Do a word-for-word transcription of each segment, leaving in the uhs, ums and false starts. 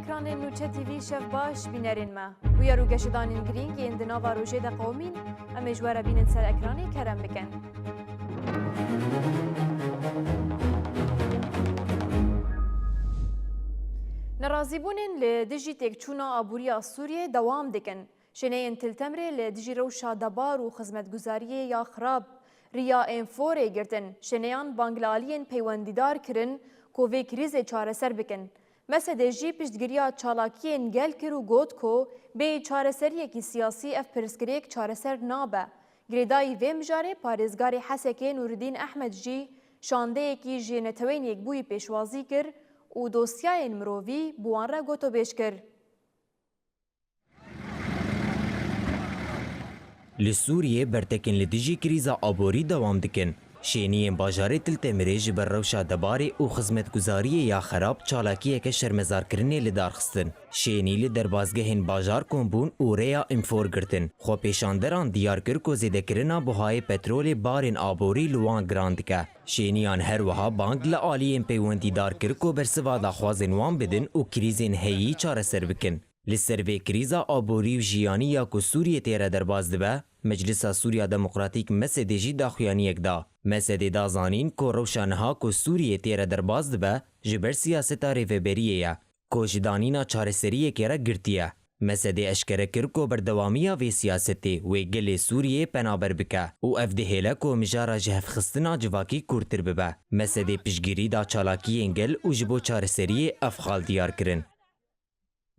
Ekranên Nûçe T V şev baş bînerên me. Bûyer û geşedanên girîng yên di nava rojê de qewimîn, em ê ji we re bînin ser ekranê kerem bikin. Nerazîbûnên li dijî têkçûna aboriya Sûriyê dewam dikin. Şêneyên Til Temrê li dijî rewşa debar û xizmetguzariyê ya xirab riya Enforê girtin. Şêneyan bang li aliyên peywendîdar kirin ku vê krîzê çareser bikin. Mesedê jî piştgiriya çalakiyên gel kir û got ku bêyî çareseriyekî siyasî ev pirsgirêk çareser nabe. Girêdayî vê mijarê parêzgarê Hesekê Nûridîn Ehmed jî şandeyekî ji Neteweyên Yekbûyî pêşwazî kir û dosyayên mirovî bi wan re gotobêj kir. Li Sûriyê bertekên li dijî krîza aborî dewam dikin. Şêniyên bajarê Til Temirê ji ber rewşa debarê û xizmetguzariyê ya xerab çalakiyeke şermezarkirinê li dar xistin. Şênî li derbazgehên bajar kom bûn û rêya Înfor girtin. Xwepêşanderan diyar kir ku zêdekirina buhayê petrolê barên aborî li wan giran dike. Şêniyan her wiha bang li aliyên peywendîdar kir ku bersiva daxwazên wan bidin û krîzên heyî çareser bikin. Li ser vê krîza aborî û jiyanî ya ku Sûriyê tê re derbas dibe, Meclisa Sûriya Demokratîk, Mesedê jî daxuyaniyek da. Mesedê da zanîn ku rewşa niha ku Sûriyê tê re derbas dibe, ji ber siyaseta rêveberiyê ye, ku ji danîna çareseriyekê re girtî ye. Mesedê eşkere kir ku berdewamiya vê siyasetê wê gelê Sûriyê penaber bike û ev dihêle ku mijara jihevxistina civakî kûrtir bibe. Mesedê piştgirî da çalakiyên gel û ji bo çareseriyê ev xal diyar kirin.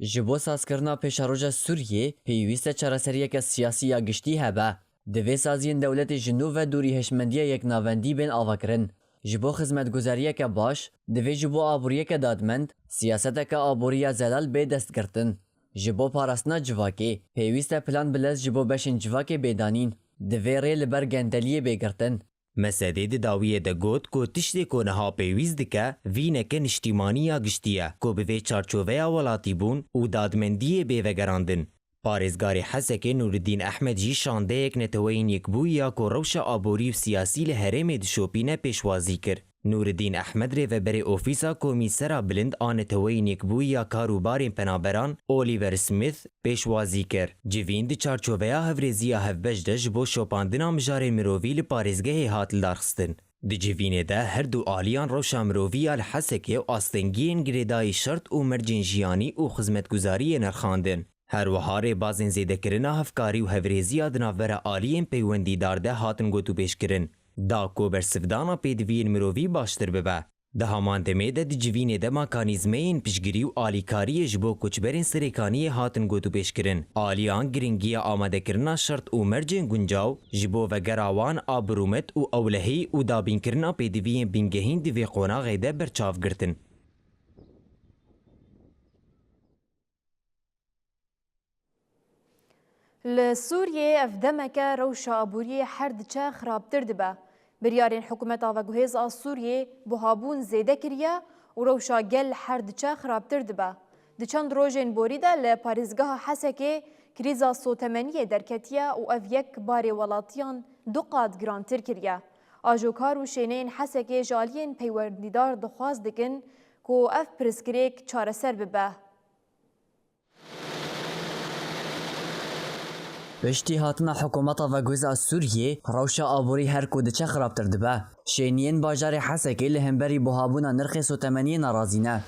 Ji bo sazkirina pêşeroja Sûriyê, pêwîst e çareseriyeke siyasî ya giştî hebe. Divê saziyên dewletê ji nû ve dûrî hişmendiya yeknavendî bên avakirin. Ji bo xizmetguzariyeke baş, divê ji bo aboriyeke dadmend, siyaseteke aborî ya zelal bê destgirtin. Ji bo parastina civakê, pêwîst e plan bi lez ji bo beşên civakê bê danîn. Divê rê li ber gendeliyê bê girtin. Mesedê di dawiyê de got ku tiştê ku niha pêwîst dike, vîneke niştîmanî ya giştî ye, ku bi vê çarçoveya welatîbûn û dadmendiyê bê vegerandin. Parêzgarê Hesekê Nûriddîn Ehmed jî şandeyek Neteweyên Yekbûyî ya ku rewşa aborî û siyasî li herêmê dişopîne pêşwazî kir. Nûriddîn Ehmed rêveberê Ofîsa Komîsera Bilind a Neteweyên Yekbûyî ya Kar û Barên Penaberan, Oliver Smith, pêşwazî kir. Civîn di çarçoveya hevrêziya hevbeş de ji bo şopandina mijarên mirovî li parêzgehê hat lidarxistin. Di civînê de her du aliyan rewşa mirovî ya li Hesekê û astengiyên girêdayî şert û mercên jiyanî û xizmetguzariyê nirxandin. Her wiha rêbazên zêdekirina hevkarî û hevrêziya di navbera aliyên peywendîdar de hatin gotûbêjkirin, da ku bersivdana pêdiviyên mirovî baştir bibe. Di heman demê de di civînê de mekanîzmeyên piştgirî û alîkariyê ji bo koçberên Serêkaniyê hatin gotûbêjkirin. Aliyan giringiya amadekirina şert û mercên guncaw ji bo vegera wan a birûmet û ewlehî û dabînkirina pêdiviyên bingehîn di vê qonaxê de berçav girtin. Li Sûriyê ev demeke rewşa aboriyê her diçe xirabtir dibe. Biryarên hikûmeta veguhêz a Sûriyê buhabûn zêde kiriye û rewşa gel her diçe xirabtir dibe. Di çend rojên borî de li parêzgeha Hesekê krîza sotemeniyê derketiye û ev yek barê welatiyan du qat girantir kiriye. Ajokar û şêneyên Hesekê ji aliyên peywendîdar daxwaz dikin ku ev pirsgirêk çareser bibe. Piştî hatina hikûmeta veguhêz a Sûriyê, rewşa aborî her ku diçe xirabtir dibe. Şêniyên bajarê Hesekê li hemberî buhabûna nirxê sotemeniyê nerazî ne.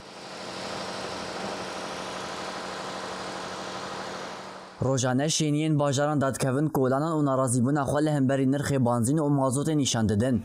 Rojane şêniyên bajaran dadikevin, kolanan û nerazîbûna xwe li hemberî nirxê banzîn û mazotê nîşan didin.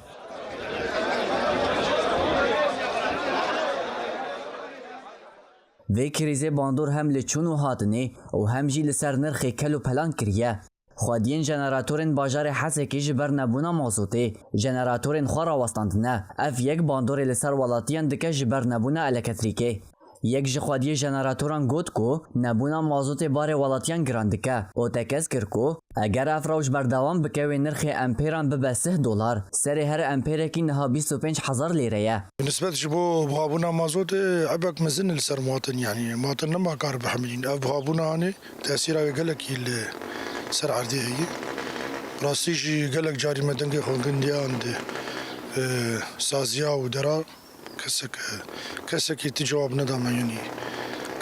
Vê krîzê bandor hem li çûn û hatinê û hem jî li ser nirxê kel û pelan kiriye. Xwediyên jeneratorên bajarê Hesekê ji ber nebûna mazotê, jeneratorên xwe rawestandine. Ev yek bandorê li ser welatiyan dike ji ber nebûna elektrîkê. Yek ji xwediyê jeneratoran got ku nebûna mazotê barê welatiyan giran dike û tekez kir ku eger ev rewş berdewam bike, wê nirxê empêran bibe sih dolar. Serê her empêrekî niha bîst û pênc hezar lîre ye. Nisbet ji bo buhabûna mazotê ebek mezin li ser muwatin, yanî muwatin nema kar bihemilîn. Ev buhabûna hanê tesîra wê gelekî li ser erdê heye. Rastî jî gelek carî me dengê xwe gindiyan di, e, saziya û dera. Kesek, kesekî ti cewab neda me, yanî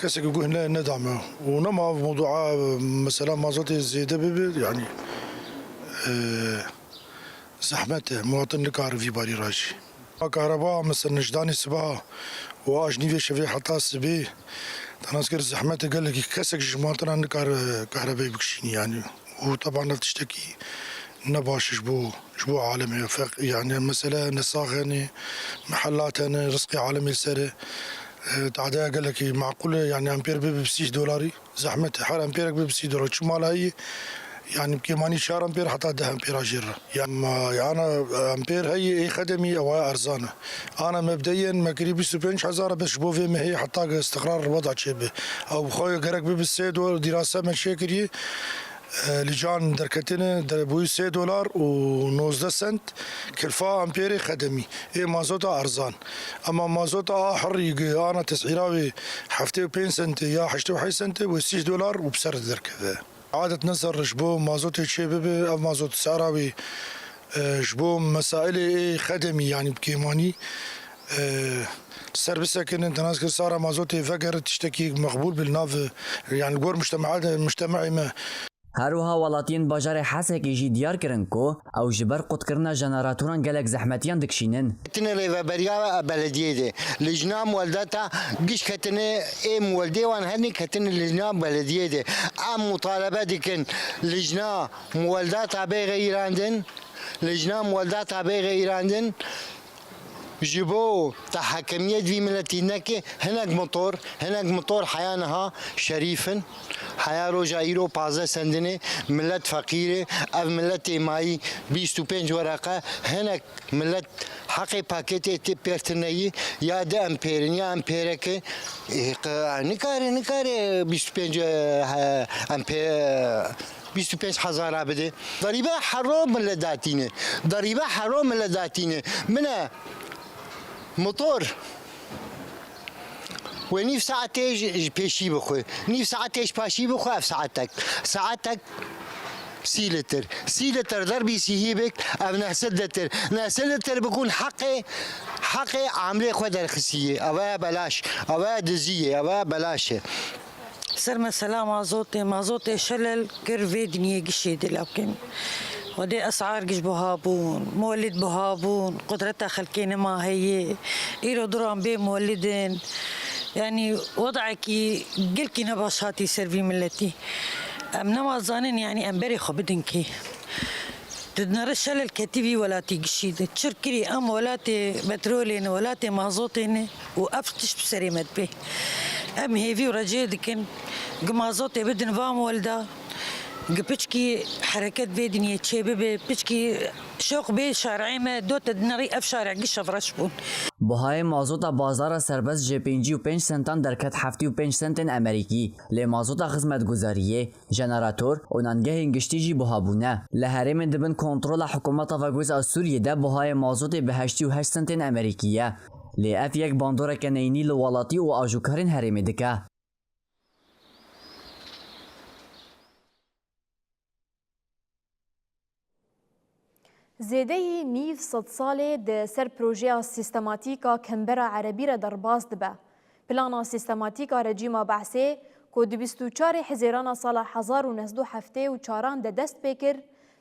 Kesekî guh ne, nedame û nema mewdua, mesela mazotê zêde bibe, yanî, e, zehmet e, muwatin nikare vî barî rajî. A kareba, mesela, ji danê sibeha û a ji nîvê şevê heta sibê, te nas kir zehmet e gelekî, kesek ji muwatinan nikare kahrebeyê bikişînî, yanî. Û teban ev tiştekî ne baş e ji bo, ji bo alemê. Feq-, yani mesele nesax hene, mehellat hene, rizqê alemê li ser e. E, tadeya gelekî maqûl e, yani empêr bibe bi sîh dolarî, zehmet e. Her empêrek bibe bi sîh dolar. Çi mala heye, yani bi kêmanî çar empêr heta deh empêra jê re. Ya ma-, yana empêr heye, ê xedemî, ew erzan e. Ana mebdeyên me kirî bîst û pênc hezar e, bes ji bo vê mehê heta ki istiqrar weda çêbe. Ew bi xwe gerek bibe sê dolar, dîrase me çêkiriye. E, lîcan derketine, der-, bûyî sê dolar û nozdeh sent, kilfa empêrê xedemî, ê mazota erzan. Ema mazota a hirrî gi ana tesîra wê heftê û pênc sentê ya heştê û heşt sentê wê sîh dolar û bi ser derkeve. Adet ne zerr ji bo mazotê çê bibe, ev mazot sara wê, e, ji bo mesailê ê xedemî, yanî bi kêmanî, e, ser bisekinin, te nas kir sara mazotê vegere tiştekî meqbûl bi li nav, yani li gor mujtema de, mujtema'ê me. Her wiha welatiyên bajarê Hesekê jî diyar kirin ku ew ji ber qutkirina jeneratoran gelek zehmetiyan dikişînin. Ketine rêveberiya belediyê de, lijna muweldeta giş ketine ê muweldê wan hene ketine lijna belediyê de. Em mutalebe dikin lijna muweldeta bê xeyirandin, lijna muweldeta bê xeyirandin. Ji bo te hekimiyet vî miletî neke, hinek motor, hinek motor heya niha şerîf in. Heya roja îro pazdeh sentine, milet feqîr e. Ev miletê mayî bîst û pênc wereqe, hinek milet heqê paketê tê pêr tune yî, ya di empêr in, ya empêreke, ê, qe-, nikare, nikare bîst û pênc, e, he, empê-, bîst û pênc hezara bide. Derîbe hero min li datîne. Derîbe hero min li datîne. Min e motor. Wê nîv saetê ji, ji pêşî bixwe. Nîv saetê ji paşî bixwe ev saetek. Saetek sî litir. Sî litir derbî sîhî bik, ev neh sed litir. Neh sed litir bikûn heqê, heqê amlê xwe derxisiye. Ev e belaş. Ev e dizî ye. Ev e belaş e. Ser mesela mazotê, mazotê şelel kir vê dinyê gişê dilewkin. Xwedê esar giş buha bûn, molid buha bûn, qudreta xelkê nema heye. Îro duran bê molid in. Yanî wedekî gelkî nebaş hatî ser vî miletî. Em nema zanin, yanî em berê xwe bidin kê. Di nere şelel ketî vî welatî gişî de. Çirkirî em welatê petrolê ne, welatê mazotê ne û ev tişt bi serê me dibê. Em hêvî û recê dikin, gi mazotê bidin va molda, gi piçkî hereket vê dinyê çê bibe, piçkî şoq bê şarê me, dote di nerî ev şarê giş ev reş bûn. Buhayê mazota bazara serbest ji pêncî û pênc sentan derket heftê û pênc sentên Amerîkî, lê mazota xizmetguzariyê, jenerator û nangehên giştî jî buha bûne. Li herêmên di bin kontrola hikûmeta veguhêz a Sûriyê de buhayê mazotê bi heştê û heşt sentên Amerîkî ye. Lê ev yek bandoreke neyînî li welatî û ajokarên herêmê dike. Zêdeyî nîv sedsalê di ser projeya sîstematîk a Kembera Erebî re derbas dibe. Plana sîstematîk a rejîma Be'sê ku di bîst û çarê Hizêrana sala hezar û neh sed û heftê û çaran de dest pê kir,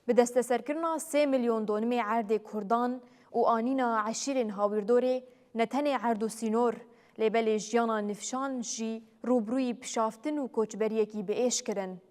bi desteserkirina sê milyon donimê erdê kurdan û anîna eşîrên hawîrdorê ne tenê erd û sînor, lê belê jiyana nifşan jî rûbirûyî pişaftin û koçberiyekî bi êş kirin.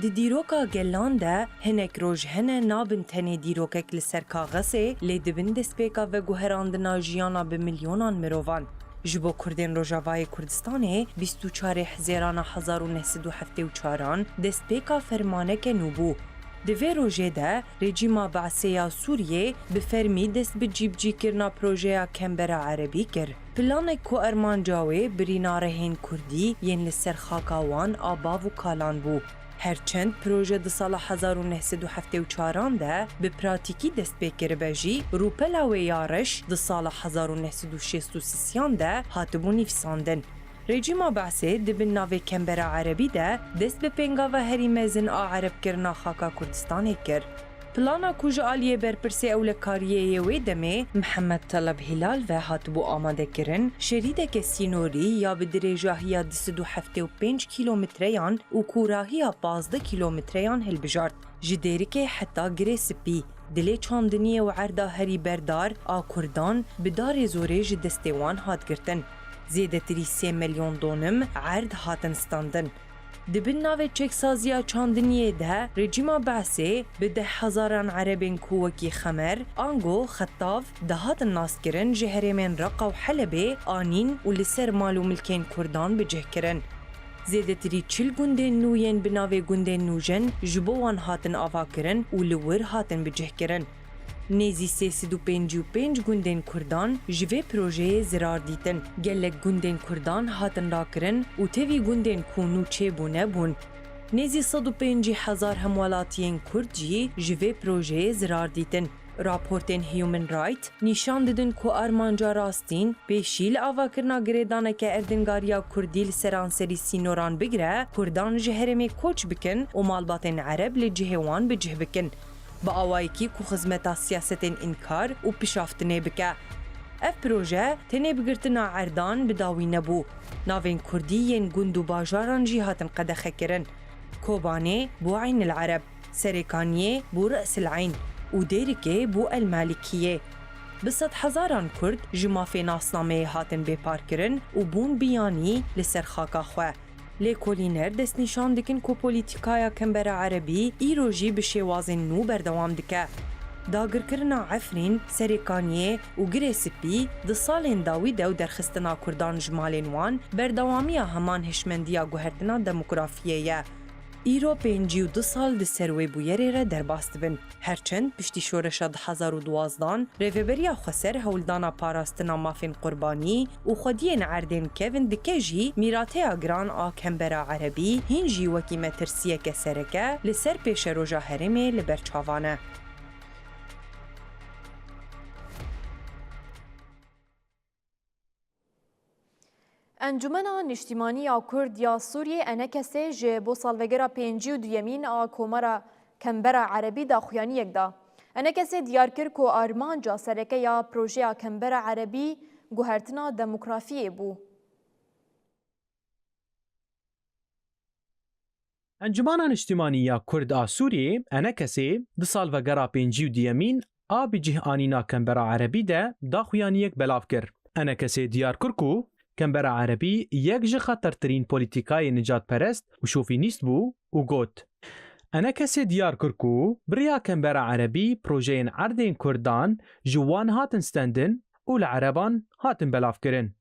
Di dîroka gelan de hinek roj hene nabin tenê dîrokek li ser kaxezê, lê dibin destpêka veguherandina jiyana bi milyonan mirovan. Ji bo Kurdên Rojavayê Kurdistanê, bîst û çarê Hizêrana hezar û neh sed û heftê û çaran destpêka fermaneke nû bû. Di vê rojê de rejîma Be'sê ya Sûriyê bi fermî dest bi cîbicîkirina projeya Kembera Erebî kir. Planek ku armanca wê birîna rehên kurdî yên li ser xaka wan a bav û kalan bû. Her çend proje di sala hezar û neh sed û heftê û çaran de bi pratîkî dest pê kiribe jî, rûpela wê ya reş di sala hezar û neh sed û şêst û sisiyan de hatibû nivîsandin. Rejîma Be'sê di bin navê Kembera Erebî de dest bi pêngava herî mezin a erebkirina xaka Kurdistanê kir. Plana ku ji aliyê berpirsê ewlekariyê yê wê demê Mihemed Teleb Hilal ve hatibû amadekirin, şerîdeke sînorî ya bi dirêjahiya du sed û heftê û pênc kîlometreyan û kûrahiya pazdeh kîlometreyan hilbijart. Ji Dêrikê heta Girê Spî, dilê çandiniyê û erda herî berdar a Kurdan bi darê zorê ji destê wan hat girtin. Zêdetirî sê milyon donim erd hatin standin. Di bin navê çeksaziya çandiniyê de rejîma Beesê bi deh hezaran Erebên ku wekî Xemer, ango Xetav dihatin naskirin ji herêmên Reqa û Helebê anîn û li ser mal û milkên Kurdan bi cih kirin. Zêdetirî çil gundên nû yên bi navê gundên nûjen ji bo wan hatin avakirin û li wir hatin bi cih kirin. Nêzî sê sed û pêncî û pênc gundên Kurdan ji vê projeyê zirar dîtin. Gelek gundên Kurdan hatin rakirin û tevî gundên ku nû çêbûne bûn. Nêzî sed û pêncî hezar hemwelatiyên Kurd jî ji vê projeyê zirar dîtin. Raportên Human Rights nîşan didin ku armanca rastîn pêşî li avakirina girêdaneke erdnîgariya Kurdî li seranserî sînoran bigire, Kurdan ji herêmê koç bikin û malbatên Ereb li cihê wan bi cih bikin. Bi awayekî ku xizmeta siyasetên înkar û pişaftinê bike. Ev proje tenê bi girtina erdan bi dawî nebû. Navên Kurdî yên gund û bajaran jî hatin qedexekirin. Kobanê bû Eyn el Ereb, Serêkaniyê bû Re's el Eyn û Dêrikê bû El Malikiyê. Bi sedhezaran Kurd ji mafê nasnameyê hatin bêparkirin û bûn biyanî li ser xaka xwe. Lêkolîner destnîşan dikin ku polîtîkaya Kembera Erebî îro jî bi şêwazên nû berdewam dike. Dagirkirina Efrîn, Serêkaniyê û Girê Spî di salên dawî de û derxistina Kurdan ji malên wan berdewamiya heman hişmendiya guhertina demografiyê ye. Îro pêncî û du sal di ser wê bûyerê re derbas dibin. Her çend piştî şoreşa du hezar û duwazdan, Rêveberiya Xweser hewldana parastina mafên qurbanî û xwediyên erdên kevin dike jî, mîrateya giran a Kembera Erebî hîn jî wekî metirsiyeke sereke li ser pêşeroja herêmê li ber çavan e. Encûmena Niştîmanî ya Kurd ya Sûriyê, ENKSê, ji bo salvegera pêncî û duyemîn a Komara Kembera Erebî daxuyaniyek da. ENKSê diyar kir ku armanca sereke ya projeya Kembera Erebî guhertina demografiyê bû. Encûmana Niştîmanî ya Kurd a Sûriyê, ENKSê, di salvegera pêncî û duyemîn a bi cih anîna Kembera Erebî de daxuyaniyek belav kir. ENKSê diyar kir ku Kembera Erebî yek ji xetertirîn polîtîkayên nijadperest û şovînîst bû û got, ENKSê diyar kir ku bi riya Kembera Erebî projeyên erdên Kurdan ji wan hatin stendin û li Ereban hatin belavkirin.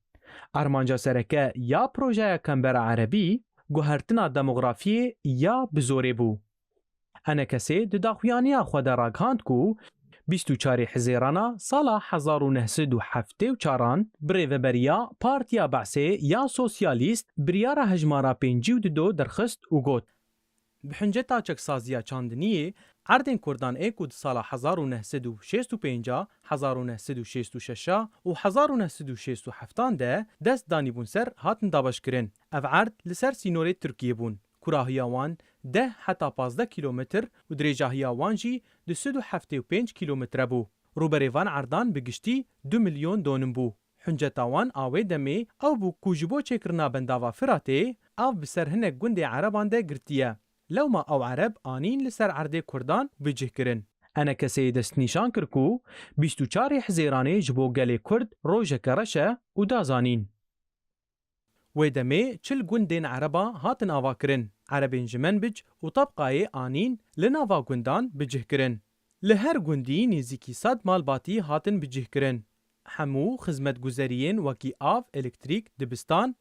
Armanca sereke ya projeya Kembera Erebî guhertina demografiyê ya bi zorê bû. ENKSê di daxuyaniya xwe de ragihand ku bîst û çarê Hizêrana sala hezar û neh sed û heftê û çaran bi rêveberiya Partiya Beesê ya Sosyalîst biryara hejmara pêncî û du derxist û got, Bi hinceta çeksaziya çandiniyê, erdên Kurdan ê ku di sala hezar û neh sed û şêst û pênc a, hezar û neh sed û şêst û şeş a û hezar û neh sed û şêst û heft an de dest danîbûn ser hatin dabeşkirin. Ev erd li ser sînorê Tirkiyê bûn. Kurahiya wan deh heta pazdeh kîlometr û dirêjahiya wan jî du sed û heftê û pênc kîlometre bû. Rûberê van erdan bi giştî du milyon donim bû. Hunceta wan a wê demê ew bû ku ji bo çêkirina bendava Firatê, av bi ser hinek gundê Ereban de girtiye. Lewma ew Ereb anîn li ser erdê Kurdan bi cih kirin. ENKSê destnîşan kir ku bîst û çarê Hizêranê ji bo gelê Kurd rojeke reş e û da zanîn. Wê demê çil gundên Ereba hatin avakirin. Erebên ji Menbic û Tebqayê anîn li nava gundan bi cih kirin. Li her gundî nêzîkî sed malbatî hatin bi cih kirin. Hemû xizmetguzeriyên wekî av, elektrîk, dibistan,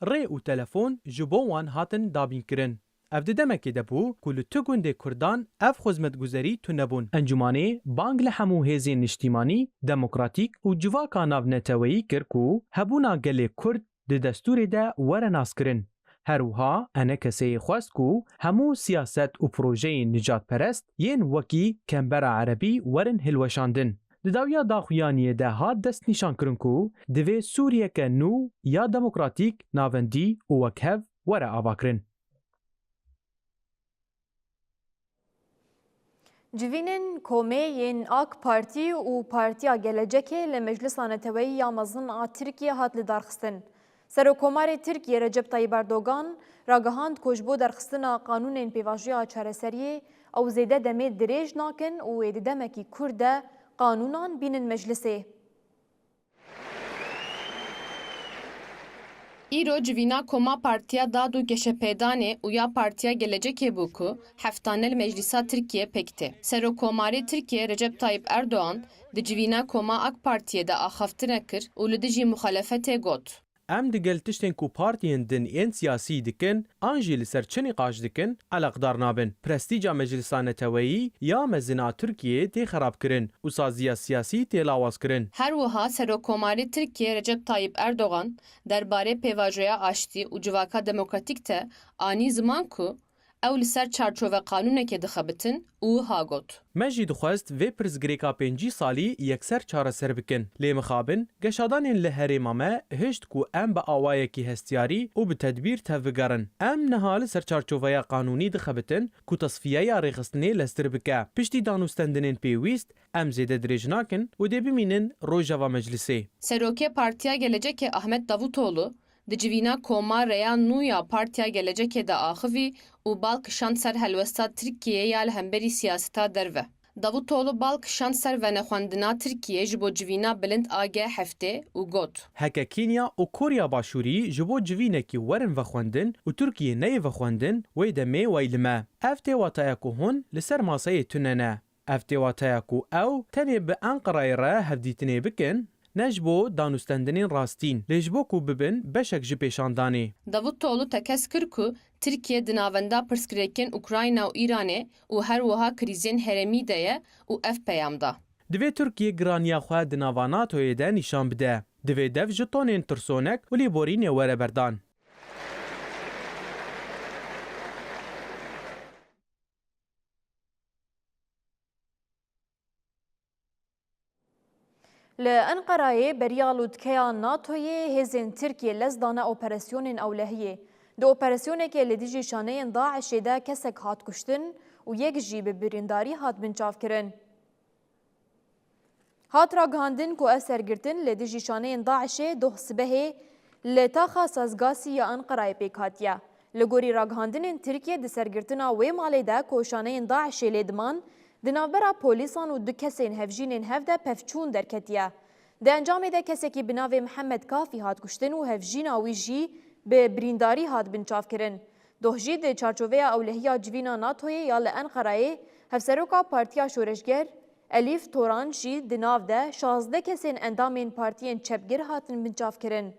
rê û telefon ji bo wan hatin dabînkirin. Ev di demekê de bû ku li tu gundê Kurdan ev xizmetguzerî tune bûn. Encûmanê bang li hemû hêzên niştîmanî, demokratîk û civaka navneteweyî kir ku hebûna gelê Kurd di destûrê de were naskirin. Her wiha ENKSê xwest ku hemû siyaset û projeyên nijadperest yên wekî Kembera Erebî werin hilweşandin. Di dawiya daxuyaniyê de hat destnîşankirin ku divê Sûriyeke nû ya demokratîk, navendî û wekhev were avakirin. Civînên komê yên AK Partî û Partiya Gelecekê li Meclisa Neteweyî ya Mezin a Tirkiyê hat lidarxistin. Serokkomarê Tirkiyê Recep Tayyip Erdogan ragihand ku ji bo derxistina qanûnên pêvajoya çareseriyê ew zêde demê dirêj nakin û ê di demekî kurt de qanûnan bînin meclisê. Îro civîna koma Partiya Dad û Geşepêdanê û ya Partiya Gelecekê bû ku heftane li Meclîsa Tirkiyê pêk tê. Serokkomarê Tirkiyê Recep Tayyip Erdogan di civîna koma AK Partiyê de axaftinek kir û li dijî muxalefetê got. Em digel tiştên ku partiyên din yên siyasî dikin, an jî li ser çi nîqaş dikin, eleqdar nabin. Prestîca Meclisa Neteweyî ya Mezin a Tirkiyê tê xerabkirin û saziya siyasî tê lawazkirin. Her wiha Serokkomarê Tirkiyê Recep Tayyip Erdogan derbarê pêvajoya aştî û civaka demokratîk de anî ziman ku ew li ser çarçove qanûnekê dixebitin û wiha got. Me jî dixwest vê pirsgirêka pêncî salî yekser çareser bikin. Lê mixabin, geşadanên li herêma me hişt ku em bi awayekî hestiyarî û bi tedbîr tevbigerin. Em niha li ser çarçoveya qanûnî dixebitin ku tesfiyeya rêxistinê leztir bike. Piştî danûstendinên pêwîst, em zêde dirêj nakin û dê bimînin rojeva meclisê. Serokê Partiya Gelecekê Ahmet Davutoglu di civîna koma rêya nû ya Partiya Gelecekê de axivî û bal kişand ser helwesta Tirkiyeyê ya li hemberî siyaseta derve. Davutoglu bal kişand ser venexwendina Tirkiyê ji bo civîna bilind A G heftê û got. Heke Kenya û Korya Başûrî ji bo civînekî werin vexwendin û Tirkiye neyê vexwendin, wê demê wey li me. Ev tê wataya ku hûn li ser maseyê tune ne. Ev tê wataya ku ew tenê bi Enqerayê re hevdîtinê bikin, ne ji bo danûstendinên rastîn, lê ji bo ku bibin beşek ji pêşandanê. Davutoglu tekez kir ku Tirkiye di navenda pirsgirêkên Ukrayna û Îranê û her wiha krîzên herêmî de ye û ev peyam da. Divê Tirkiye giraniya xwe di nava NATOyê de nîşan bide. Divê dev ji tonên tirsonek û lêborînê were berdan. Li Enqerayê beriya lûtkeya NATOyê hêzên Tirkiyê lez dane operasyonên ewlehiyê. Di operasyonekê li dijî şaneyên DAIŞê de kesek hat kuştin û yek jî bi birîndarî hat binçavkirin. Hat ragihandin ku ev sergirtin li dijî şaneyên DAIŞê doh sibehê li taxa Sazgasî ya Enqerayê pêk hatiye. Li gorî ragihandinên Tirkiye di sergirtina wê malê de ku şaneyên DAIŞê lê diman, di navbera polîsan û du kesên hevjînên hev de pevçûn derketiye. Di encamê de kesekî bi navê Mihemed Kafî hat kuştin û hevjîna wî jî bi birîndarî hat binçavkirin. Doh jî di çarçoveya ewlehiya civîna NATOyê ya li Enqerayê, Hevseroka Partiya Şoreşger Elîf Toran jî di nav de şazdeh kesên endamên partiyên çepgir hatin binçavkirin.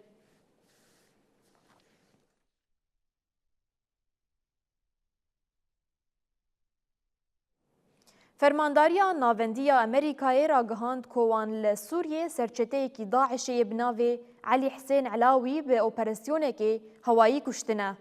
Fermandariya Navendî ya Amerîkayê ragihand ku wan li Sûriyê serçeteyekî DAIŞê yê bi navê Elî Hisên Elawî bi operasyonekê hewayî kuştine.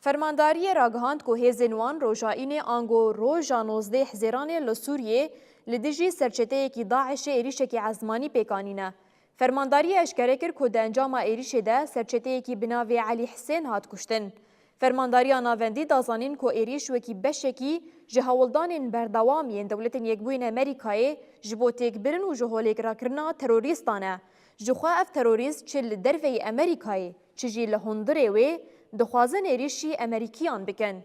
Fermandariyê ragihand ku hêzên wan roja Înê ango roja nozdeh Hizêranê li Sûriyê li dijî serçeteyekî DAIŞê êrîşekî ezmanî pêk anîne. Fermandariyê eşkere kir ku di encama êrîşê de serçeteyekî bi navê Elî Hisên hat kuştin. Fermandariya Navendî da zanîn ku êrîş wekî beşekî ji hewldanên berdewam yên Dewletên Yekbûyî yên Amerîkayê ji bo têkbirin û ji holêkrakirina terorîstan e. Jixwe ev terorîst çi li derveyî Amerîkayê, çi jî li hundirê wê dixwazin êrîşî Amerîkiyan bikin.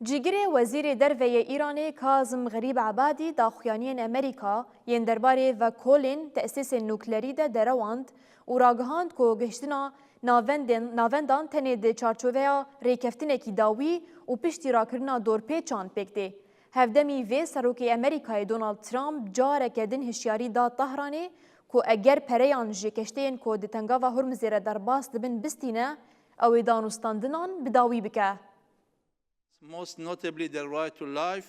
Cîgirê Wezîrê Derve yê Îranê Kazim Xerîb Ebadî daxuyaniyên Amerîka yên derbarê vekolên tesîsên nuklerî de derewand û ragihand ku gihiştina navendên, navendan tenê di çarçoveya rêkeftinekî dawî û piştî rakirina dorpêçan pêk tê. Hevdemî vê serokê Amerîkayê Donald Trump careke din hişyarî da Tehranê ku eger pereyan ji keşteyên ku di Tengava Hormuzê re derbas dibin bistîne, ew ê danûstandinan bi dawî bike. Most notably the right to life,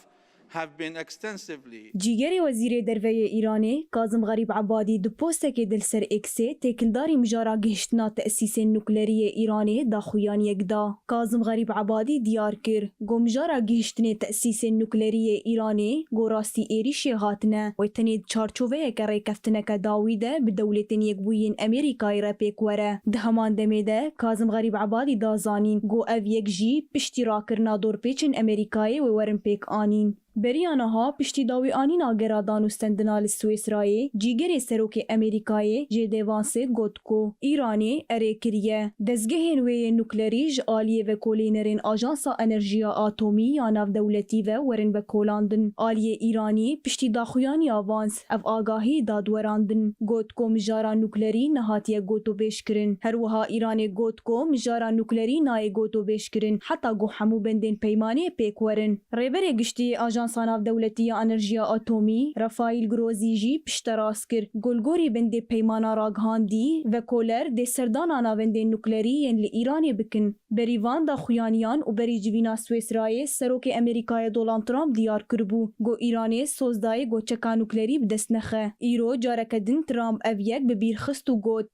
have been extensively Cîgerê Wezîrê Derve yê Îranê, Kazim Xerîb Ebadî, di postekê de li ser X'ê têkildarî mijara gihiştina tesîsên nuklerî yê Îranê daxuyaniyek da. Kazim Xerîb Ebadî diyar kir, ku mijara gihiştinê tesîsên nuklerî yê Îranê ku rastî êrîşê hatine, wê tenê di çarçoveyeke rêkeftineke dawî de bi Dewletên Yekbûyî yên Amerîkayê re pêk were. Di heman demê de Kazim Xerîb Ebadî da zanîn, ku ev yek jî piştî rakirina dorpêçên Amerîkayê wê werin pêk anîn. Beriya niha, piştî dawîanîna gera danûstendina li Swêsrayê, cîgerê serokê Amerîkayê, J D Vance, got ku Îranê erê kiriye dezgehên wê yê nuklerî ji aliyê vekolînerên Ajansa Enerjiya Atomî ya Navdewletî ve werin vekolandin. Aliyê Îranî piştî daxuyaniya Vance ev agahî da diwerandin. Got ku mijara nuklerî nehatiye gotûbêjkirin. Her wiha Îranê got ku mijara nuklerî nayê gotûbêjkirin heta ku hemû bendên peymanê pêk werin. Rêberê Giştî yê Ajansa Navdewletî ya Enerjiya Atomî, Rafaîl Grosî jî pişterast kir, ku li gorî bendê peymana ragihandî, vekoler dê serdana navendên nuklerî yên li Îranê bikin. Berî van daxuyaniyan û berî civîna Swêsrayê, Serokê Amerîkayê Donald Trump diyar kiribû, ku Îranê soz dayê ku çeka nuklerî bi dest nexe. Îro careke din Trump ev yek bi bîr xist û got,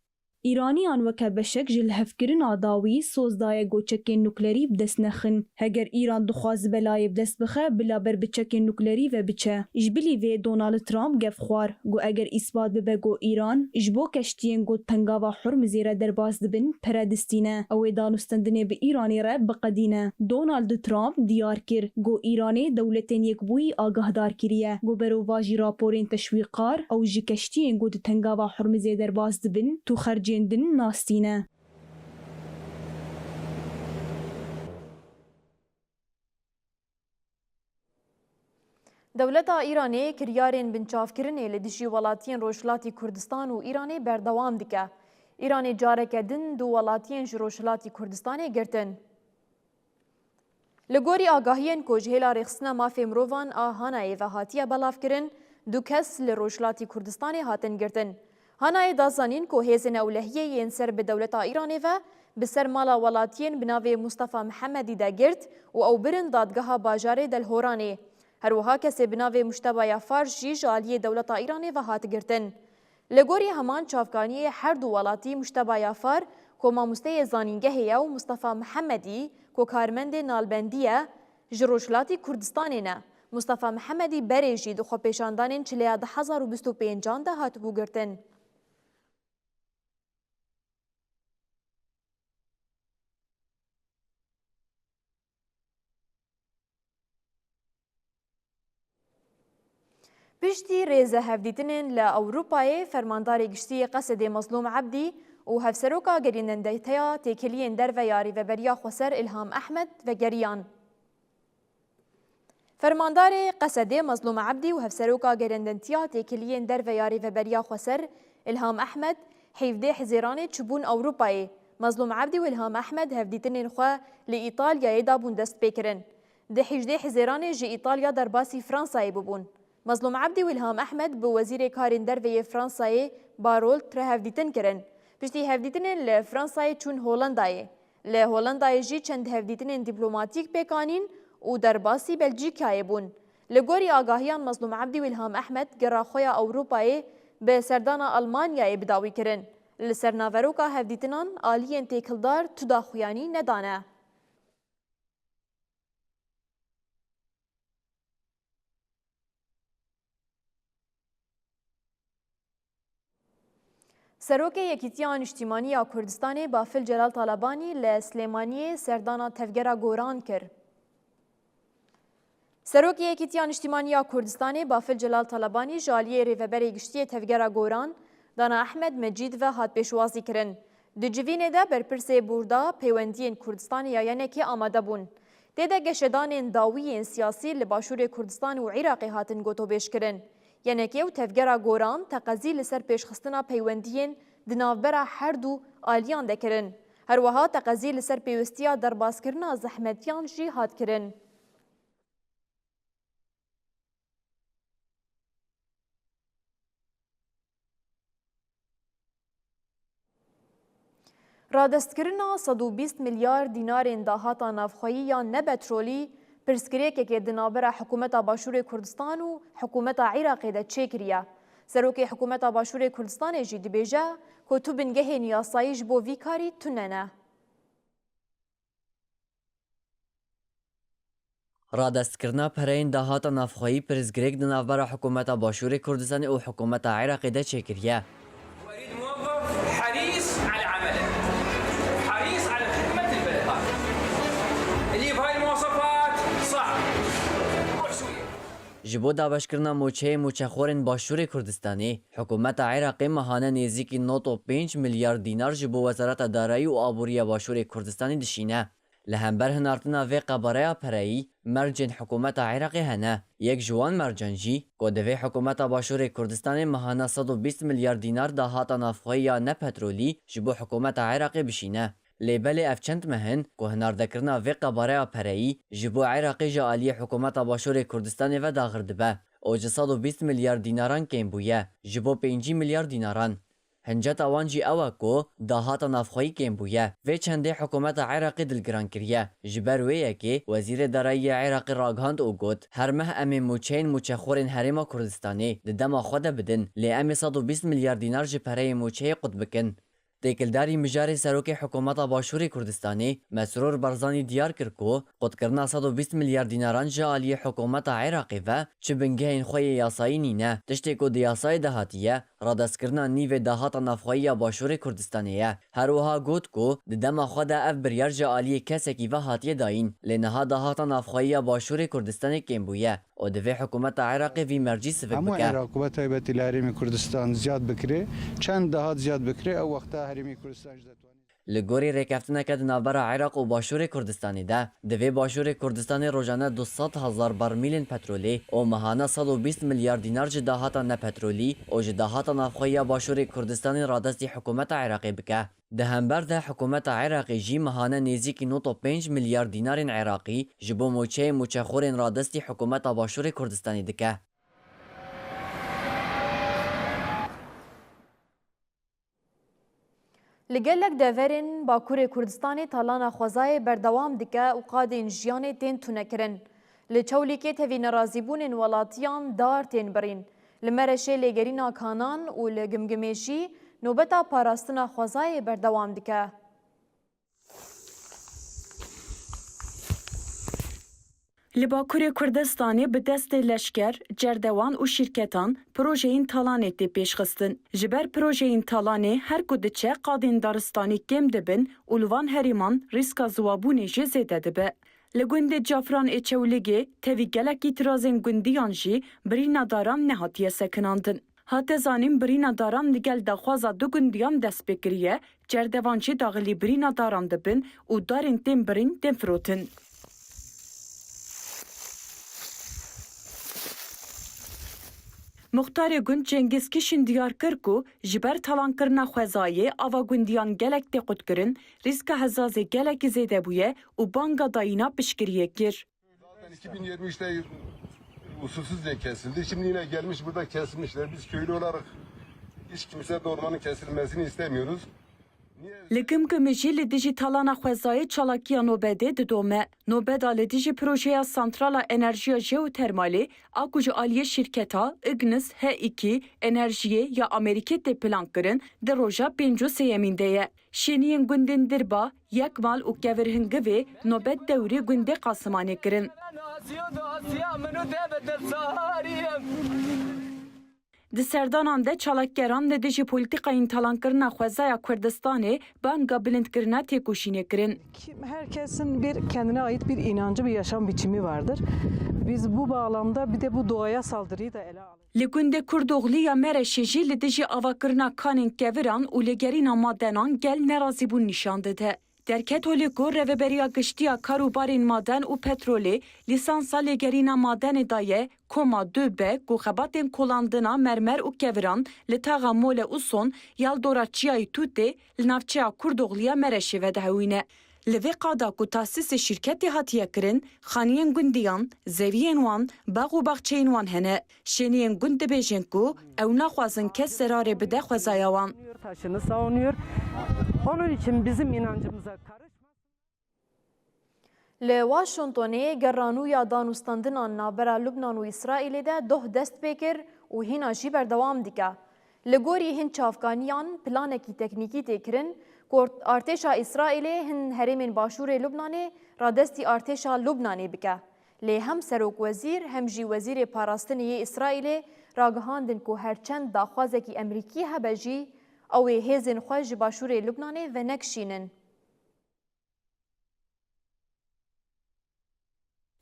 Îraniyan weke beşek ji lihevkirina dawî soz daye ku çekên nuklerî bi dest nexin. Heger Îran dixwazibe layê bi dest bixe, bila ber bi çekên nuklerî ve biçe. Ji bilî vê Donald Trump gef xwar, ku eger îspat bibe ku Îran ji bo keştiyên ku di Tengava Hurmizê re derbas dibin, pere distîne, ew ê danûstendinê bi Îranê re biqedîne. Donald Trump diyar kir ku Îranê Dewletên Yekbûyî agahdar kiriye ku berovajî raporên teşwîqkar ew ji keştiyên ku di Tengava Hurmizê derbas dibin, tu xercên din nas tîne. Dewleta Îranê kiryarên binçavkirinê li dijî welatiyên Rojhilatî Kurdistan û Îranê berdewam dike. Îranê careke din du welatiyên ji Rojhilatî Kurdistanê girtin. Li gorî agahiyên ku ji Hêla Rêxistina Mafê Mirovan a Hanayê ve hatiye belavkirin, du kes li Rojhilatî Kurdistanê hatin girtin. Hanayê da zanîn ku hêzên ewlehiyê yên ser bi dewleta Îranê ve bi ser mala welatiyên bi navê Mustafa Mihemedî de girt û ew birin dadgeha bajarê Delhoranê. Her wiha kesê bi navê Mujteba Yafar jî ji aliyê dewleta Îranê ve hat girtin. Li gorî heman çavkaniyê her du welatî Mujteba Yafar ku mamosteyê zanîngehê ye û Mustafa Mihemedî ku karmendê nalbendî ye, ji Rojhilatî Kurdistanê ne. Mustafa Mihemedî berê jî di xwepêşandanên çileya du hezar û bîst û pêncan de hatibû girtin. Piştî rêzehevdîtinên li Ewropayê, Fermandarê Giştî yê Qesedê Mezlûm Ebdî û Hevseroka Gerîndendeteya Têkiliyên Derve ya Rêveberiya Xweser Îlham Ehmed vegeriyan. Fermandarê Qesedê Mezlûm Ebdî û Hevseroka Gerîndentiya Têkiliyên Derve ya Rêveberiya Xweser Îlham Ehmed hevdeh Hizêranê çûbûn Ewropayê. Mezlûm Ebdî û Îlham Ehmed hevdîtinên xwe li Îtalyayê dabûn destpêkirin. Di hejdê Hizêranê ji Îtalya derbasî Fransayê bûbûn. Mezlûm Ebdî û Îlham Ehmed bi Wezîrê Karên Derve yê Fransayê Barolt re hevdîtin kirin. Piştî hevdîtinên li Fransayê çûn Hollandayê. Li Hollandayê jî çend hevdîtinên dîplomatîk pêk anîn û derbasî Belcîkayê bûn. Li gorî agahiyan Mezlûm Ebdî û Îlham Ehmed gera xwe ya Ewropayê bi serdana Almanyayê bi dawî kirin. Li ser naveroka hevdîtinan aliyên têkildar tu daxuyanî nedane. Serokê Yekîtiya Niştîmanî ya Kurdistanê Bafil Celal Talabanî li Silêmaniyê serdana Tevgera Goran kir. Serokê Yekîtiya Niştîmanî ya Kurdistanê Bafil Celal Talabanî ji aliyê Rêveberê Giştî yê Tevgera Goran, Dana Ehmed Mecîd ve hat pêşwazî kirin. Di civînê de berpirsê Borda Pêwendiyên Kurdistanê ya Y N K'ê amade bûn. Tê de geşedanên dawî yên siyasî li Başûrê Kurdistan û Iraqê hatin gotobêjkirin. Y N K û Tevgera Goran teqezî li ser pêşxistina peywendiyên di navbera her du aliyan de kirin. Her wiha teqezî li ser pêwistiya derbaskirina zehmetiyan jî hat kirin. Radestkirina sed û bîst milyar dînarên dahata navxweyî ya nepetrolî Pirsgirêkekê di navbera Hikûmeta Başûrê Kurdistan û Hikûmeta Iraqê de çêkiriye. Serokê Hikûmeta Başûrê Kurdistanê jî dibêje ku tu bingehên yasayî ji bo vî karî tune ne. Radestkirina pereyên dahata navxweyî pirsgirêk di navbera Hikûmeta Başûrê Kurdistanê û Hikûmeta Iraqê de çêkiriye. وأريد موظف حريص على عمله، حريص على خدمة البلد هذا، اللي بهاي المواصفات صعب. روح سوريا. Ji bo dabeşkirina mûçeyê mûçexorên Başûrê Kurdistanê, Hikûmeta Iraqê mehane nêzîkî nod û pênc milyar dînar ji bo Wezareta Darayî û Aboriya Başûrê Kurdistanê dişîne. Li hember hinartina vê qebareya pereyî, mercên hikûmeta Iraqê hene. Yek ji wan mercan jî, ku divê hikûmeta Başûrê Kurdistanê mehana sed û bîst milyar dînar dahata navxweyî ya ne petrolî ji bo hikûmeta Iraqê bişîne. Lê belê ev çend meh in ku hinardekirina vê qebareya pereyî ji bo Iraqê ji aliyê hikûmeta Başûrê Kurdistanê ve daxir dibe û ji sed û bîst milyar dînaran kêm bûye ji bo pêncî milyar dînaran. Hinceta wan jî ew e ku dahata navxweyî kêm bûye. Vê çendê hikûmeta Iraqê dilgiran kiriye. Ji ber wê yekê Wezîrê Darayî yê Iraqê ragihand û got, her meh em ê mûçeyên mûçexorên Herêma Kurdistanê di dema xwe de bidin, lê em ê sed û bîst milyar dînar ji pereyê mûçeyê qut bikin. Têkildarî mijarê Serokê Hikûmeta Başûrê Kurdistanê Mesrûr Barzanî diyar kir ku qutkirina sed û bîst milyar dînaran ji aliyê hikûmeta Iraqê ve çi bingehên xwe yê yasayî nîne. Tiştê ku di yasayê de hatiye, radestkirina nîvê dahata navxweyî ya Başûrê Kurdistanê ye. Her wiha got ku di dema xwe de ev biryar ji aliyê kesekî ve hatiye dayîn, lê niha dahata navxweyî ya Başûrê Kurdistanê kêm bûye û divê hikûmeta Iraqê vî mercî sivik Hemû bike. Iraq ve taybetî li Herêmê Kurdistan ziyad bikirê, çend dahat ziyad bikirê, ew wexta Herêmê Kurdistan ji detwanî. Li gorî rêkeftineke di navbera Iraq û Başûrê Kurdistanê de, divê Başûrê Kurdistanê rojane du sed hezar bermîlên petrolê û mehane sed û bîst milyar dînar ji dahata nepetrolî û ji dahata navxweyî ya Başûrê Kurdistanê radestî hikûmeta Iraqê bike. Di hember de hikûmeta Iraqê jî mehane nêzîkî nod û pênc milyar dînarên Iraqî ji bo mûçeyê mûçexorên radestî hikûmeta Başûrê Kurdistanê dike. Li gelek deverên Bakurê Kurdistanê talana xwezayê berdewam dike û qadên jiyanê tên tunekirin. Li Çewlîgê tevî nerazîbûnên welatiyan dar tên birîn. Li Mereşê lêgerîna kanan û li Gimgimê jî nobeta parastina xwezayê berdewam dike. Li Bakurê Kurdistanê bi destê leşker, cerdewan û şîrketan projeyên talanê tê pêşxistin. Ji ber projeyên talanê her ku diçe qadên daristanî kêm dibin û li van herêman rîska ziwabûnê jî zêde dibe. Li gundê Cafran ê Çewlîgê tevî gelek îtirazên gundiyan jî birîna daran nehatiye sekinandin. Hate zanîn, birîna daran li gel daxwaza du gundiyan dest pê kiriye, cerdevan jî daxilî birîna daran dibin û darên tên birîn tên firotin. Muxtarê gund Cengiz Kişin diyar kir ku ji ber talankirina xwezayê ava gundiyan gelek tê qutkirin, rîska hezazê gelekî zêde bûye û banga dayîna piştgiriyê kir. Zaten iki bin yirmi üçte usulsüzce kesildi. Şimdi yine gelmiş burada kesmişler. Biz köylü olarak hiç kimse de ormanın kesilmesini istemiyoruz. Li Gimgimê jî li dijî talana xwezayê çalakiya nobedê didome. Nobeda li dijî projeya santrala enerjiya jeotermalê a ku ji aliyê şîrketa Ignis H iki Enerjiyê ya Amerîkê tê plankirin di roja pêncî û sêyemîn de ye. Şêniyên gundên Dirba, Yekmal û Kevirhingivê nobet dewrê gundê Qasimanê kirin. Di serdanan de çalakgeran li dijî polîtîkayên talankirina xwezaya Kurdistanê banga bilindkirina têkoşînê kirin. Kim, herkesin bir kendine ait bir inancı, bir yaşam biçimi vardır. Biz bu bağlamda bir de bu doğaya saldırıyı da ele alacağız. Li gundê Kurdoxlî ya Mereşê jî li dijî avakirina kanên keviran û lêgerîna madenan gel nerazîbûn nîşan dide. Derket holê ku Rêveberiya Giştî ya Kar û Barên Maden û Petrolê lîsansa lêgerîna madenê daye koma du B ku xebatên kolandina mermer û keviran li taxa Mole û Son ya li dora Çiyayê Tûtê li navçeya Kurdoxlî ya Mereşê vedihewîne. Li vê qada ku tasîsê şîrketê hatiye kirin, xaniyên gundiyan, zeviyên wan, bax û baxçeyên wan hene. Şêniyên gund dibêjin ku ew naxwazin kes zerarê bide xwezaya wan. Taşını savunuyor. Onun için bizim inancımıza karışmasın. Li Washingtonê gera nû ya danûstandinan navbera Lubnan û Îsraîlê de doh dest pê kir û hîna jî berdewam dike. Li gorî hin çavkaniyan, planekî teknîkî tê kirin ku artêşa Îsraîlê hin herêmên başûrê Lubnanê radestî artêşa Lubnanê bike. Lê hem serokwezîr hem jî wezîrê parastinê yê Îsraîlê ragihandin ku her çend daxwazekî Emerîkî hebe jî, ew ê hêzên xwe ji başûrê Lubnanê venekişînin.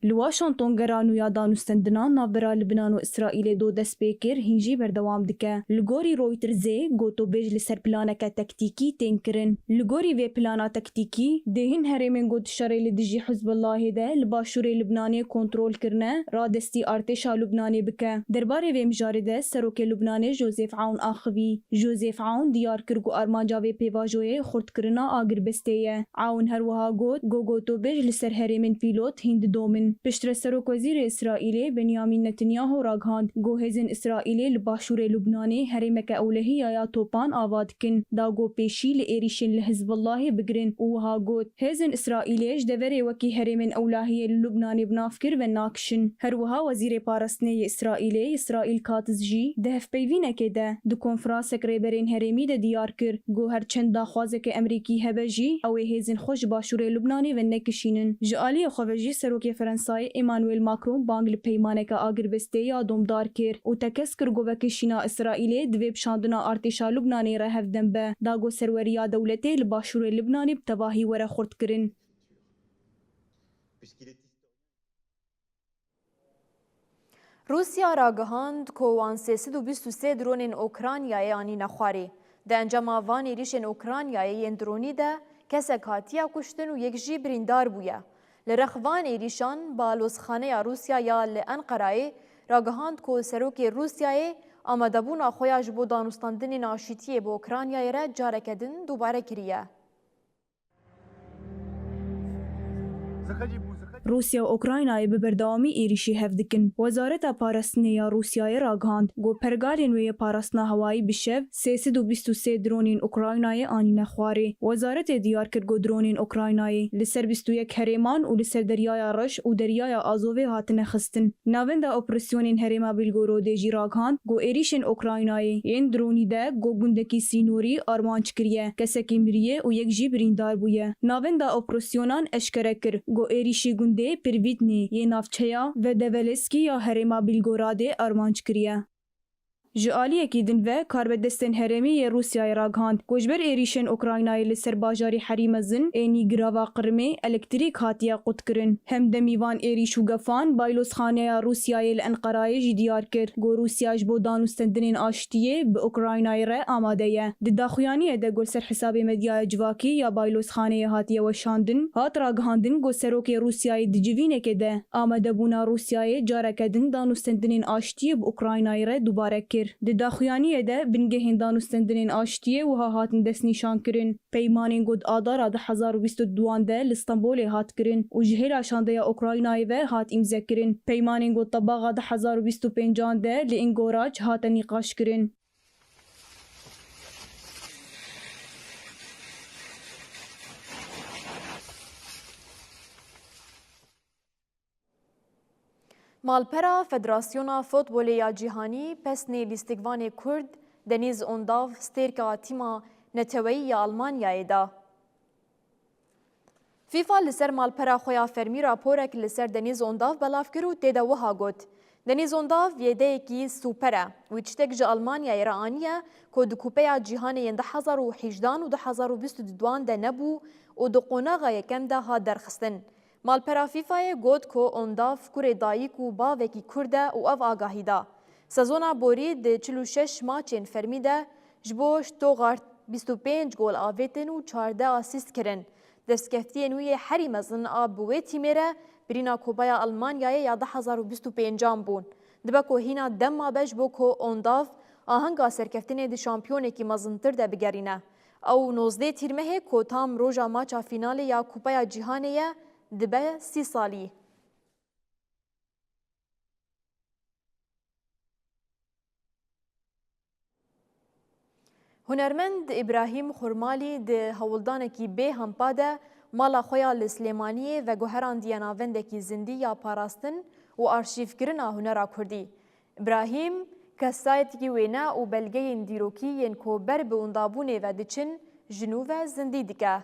Li Washington gera nû ya danûstendinan navbera Libnan û Îsraîlê do dest pê kir, hîn jî berdewam dike. Li gorî Reutersê, gotobêj li ser planeke tektîkî tên kirin. Li gorî vê plana tektîkî, dê hin herêmên ku di şerê li dijî Hizbullahê de li başûrê Libnanê kontrol kirine, radestî artêşa Lubnanê bike. Derbarê vê mijarê de Serokê Lubnanê Joseph Aoun axivî. Joseph Aoun diyar kir ku armanca vê pêvajoyê xurtkirina agirbestê ye. Aoun her wiha got, ku gotobêj li ser herêmên pîlot hîn didomin. Piştre Serokwezîrê Îsraîlê Benyamin Netanyahu ragihand, ku hêzên Îsraîlê li başûrê Lubnanê herêmeke ewlehiya ya topan ava dikin, da ku pêşî li êrîşên li Hizbullahê bigirin û wiha got, hêzên Îsraîlê ji deverê wekî herêmên ewlahiyê li Lubnanê bi nav kir venakişin. Her wiha Wezîrê Parastinê yê Îsraîlê, Îsraîl Katz jî di hevpeyvînekê de di konferansek rêberên herêmî de diyar kir, ku her çend daxwazeke Emerîkî hebe jî, ew ê hêzên xwe ji başûrê Lubnanê venekişînin. Ji aliyê xwe ve jî Serokê Ferensayê Emmanuel Macron bang li peymaneke agirbestê ya domdar kir û tekez kir ku vekişîna Îsraîlê divê bi şandina artêşa Lubnanê re hevdem be, da ku serweriya dewletê li başûrê Lubnanê bi tevahî were xurtkirin. Rûsya ragihand ku wan sê sed û bîst û sê dronên Ukraynayê anîne xwarê. Di encama van êrîşên Ukraynayê yên dronî de kesek hatiye kuştin û yek jî birîndar bûye. Li rex van êrîşan, balozxaneya Rûsya ya li Enqerayê ragihand ku serokê Rûsyayê amadebûna xwe ya ji bo danûstandinên aşîtiyê bi Ukraynayê re careke din dubare kiriye. Rûsya û Ukraynayê bi berdewamî êrîşî hev dikin. Wezareta Parastinê ya Rûsyayê ragihand, ku pergalên wê yê parastina hewayî bi şev sê sed û bîst û sê dronên Ukraynayê anîne xwarê. Wezaretê diyar kir, ku dronên Ukraynayê li ser bîst û yek herêman û li ser Deryaya Reş û Deryaya Azovê hatine xistin. Navenda Operasyonên Herêma Belgorodê jî ragihand, ku êrîşên Ukraynayê yên dronî de ku gundekî sînorî armanc kiriye, kesekî miriye û yek jî birîndar bûye. Navenda operasyonan eşkere kir, ku êrîşî gundê Pirvîtnê yê navçeya Vedeveleskî ya herêma Belgoradê armanc kiriye. Ji aliyekî din ve, karbidestên herêmî yê Rûsyayê ragihand, ku ji ber êrîşên Ukraynayê li ser bajarî herî mezin ê nîgirava Qirmê elektrîk hatiye qutkirin. Hemdemî van êrîş û gefan, Baylozxaneya Rûsyayê li Enqerayê jî diyar kir, ku Rûsya ji bo danûstendinên aştiyê bi Ukraynayê re amade ye. Di daxuyaniyê de ku li ser hesabê medyaya civakî ya Baylozxaneyê hatiye weşandin, hat ragihandin, ku serokê Rûsyayê di civînekê de amadebûna Rûsyayê careke din danûstendinên aştiyê bi Ukraynayê re dubare kir. Di daxuyaniyê de bingehên danûstendinên aştiyê wiha hatin destnîşankirin. Peymanên ku di Adara du hezar û bîst û duan de li Stenbolê hat kirin û ji hêla şandeya Ukraynayê ve hat îmzekirin. Peymanên ku tebaxa du hezar û bîst û pêncan de li Îngorac hate nîqaşkirin. Malpera Federasyona Futbolê ya Cîhanî pesnê lîstikvanê Kurd Deniz Ondav stêrka tîma neteweyî ya Almanyayê da. FIFA li ser malpera xwe ya fermî raporek li ser Deniz Ondav belav kir û tê de wiha got, Deniz Ondav yêdeyekî super e. Wî tiştek ji Almanyayê re aniye ku di Kupeya Cîhanê yên du hezar û hejdehan û du hezar û bîst û duan de nebû û di qonaxa yekem de hat derxistin. Malpera FIFAyê got ku Ondav kurê dayik û bavekî Kurd e û ev agahî da. Sezona borî di çil û şeş maçên fermî de ji bo Stuttgart bîst û pênc gol avêtin û çardeh asîst kirin. Destkeftiyên wî yê herî mezin a bi wê tîmê re birîna Kupaya Almanyayê ya du hezar û bîst û pêncan bûn. Dibe ku hîna dem mabe ji bo ku Ondav ahenga serkeftinê di şampiyonekî mezintir de bigerîne. Ew nozdeh Tîrmehê ku tam roja maça fînalê ya Kupaya Cîhanê ye, dibe sî salî. Hunermend Îbrahîm Xurmalî di hewldanekî bê hempa de Mala xwe ya li Silêmaniyê veguherandiye navendekî zindî ya parastin û arşîvkirina hunera kurdî. Îbrahîm, kesayetî wêne û belgeyên dîrokî yên ku ber bi windabûnê ve diçin, ji nû ve zindî dike.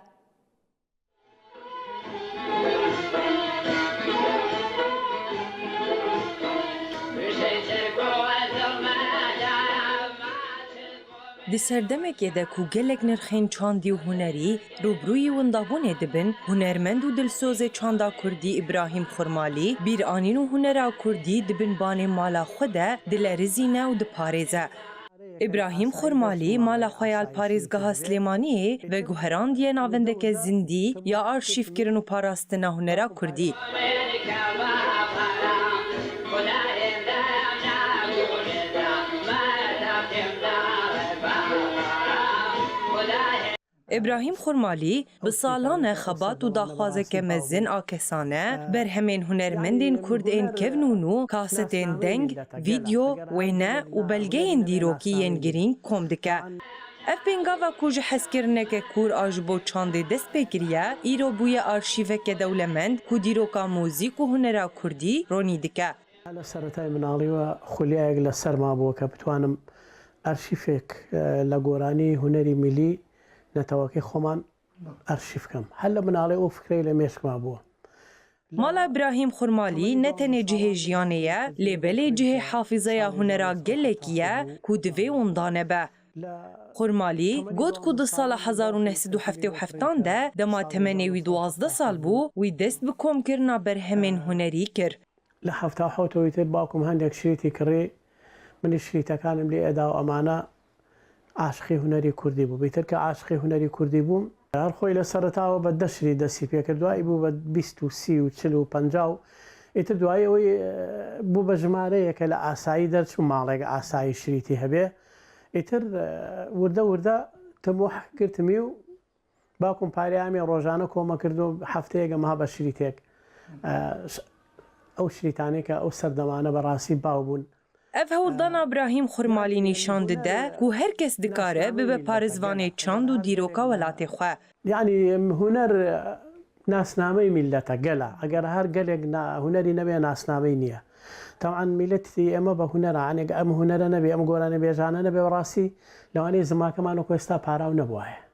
Di serdemekê de ku gelek nirxên çandî û hunerî rûbirûyî windabûnê dibin, hunermend û dilsozê çanda kurdî Îbrahîm Xurmalî bîranîn û hunera kurdî di bin banê mala xwe de dilerizîne û diparêze. Îbrahîm Xurmalî mala xwe ya li parêzgeha Silêmaniyê veguherandiye navendeke zindî ya arşîvkirin û parastina hunera kurdî. Îbrahîm Xurmalî bi salan e xebat û daxwazeke mezin a kesane, berhemên hunermendên kurd ên kevn û nû, kasetên deng, vîdyo, wêne û belgeyên dîrokî yên girîng kom dike. Ev pêngava ku ji hezkirineke kûr a ji bo çandê dest pê kiriye, îro bûye arşîveke dewlemend ku dîroka muzîk û hunera kurdî ronî dike. Li seretayê minalî we xulyayek li ser mabû ke bitwanim arşîvek, e, li goranî hunerî milî netewekê xweman arşîv kem. Her li minalê û fikrê li mêşk mabû. Mala Îbrahîm Xurmalî ne tenê cihê jiyanê ye, lê belê cihê hafîzeya hunera gelekî ye ku divê winda nebe. Xurmalî got ku di sala hezar û neh sed û heftê û heftan de, dema temenê wî duwazdeh sal bû, wî dest bi komkirina berhemên hunerî kir. Li hefta hewt û îtir bakum hendek şirîtî kirî, min şirîtekanim lê eda û emane aşiqî hunerî kurdî bû. Bêtir ke aşiqî hunerî kurdî bûm, her xwe li seretawa be deh şirît destî pê kir. Duayî bû be bîst û sî û çil û penca û îtir duayî wî, e, bû be jimareyeke li asayî derçû malek asayî şirîtî hebe. Îtir, e, wirde wirde timûh girtimî û Bakum parê em ê rojane koma kirdo, hefteyek em ha be şirîtek. E, ş-, ew şirîtanê ke ew serdemane bi rastî baw bûn. Ev hewldana Îbrahîm Xurmalî nîşan dide ku her kes dikare bibe parêzvanê çand û dîroka welatê xwe. Yanî, em, huner, e, nasnameyê mîllet e, gel e. Eger her gelek na-, hunerî nebe, nasnameyê niye. Teban mîletî eme be huner e, yanî em hunere nebe, em goranê bêjane nebe, bi rastî, lewanê zimakeman wek esta paraw nebûwaye.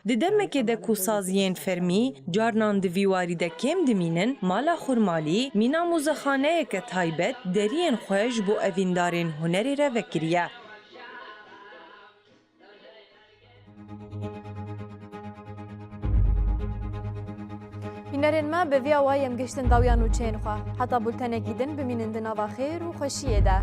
Di demekê de ku saziyên fermî carnan di vî warî de kêm dimînin, mala Xurmalî mîna mûzexaneyeke taybet deriyên xwe ji bo evîndarên hunerê re vekiriye. Hînerên me bi vî awayî em gihiştin dawiya nûçeyên xwe. Heta bultenekî din bimînin di nava xêr û xweşiyê de.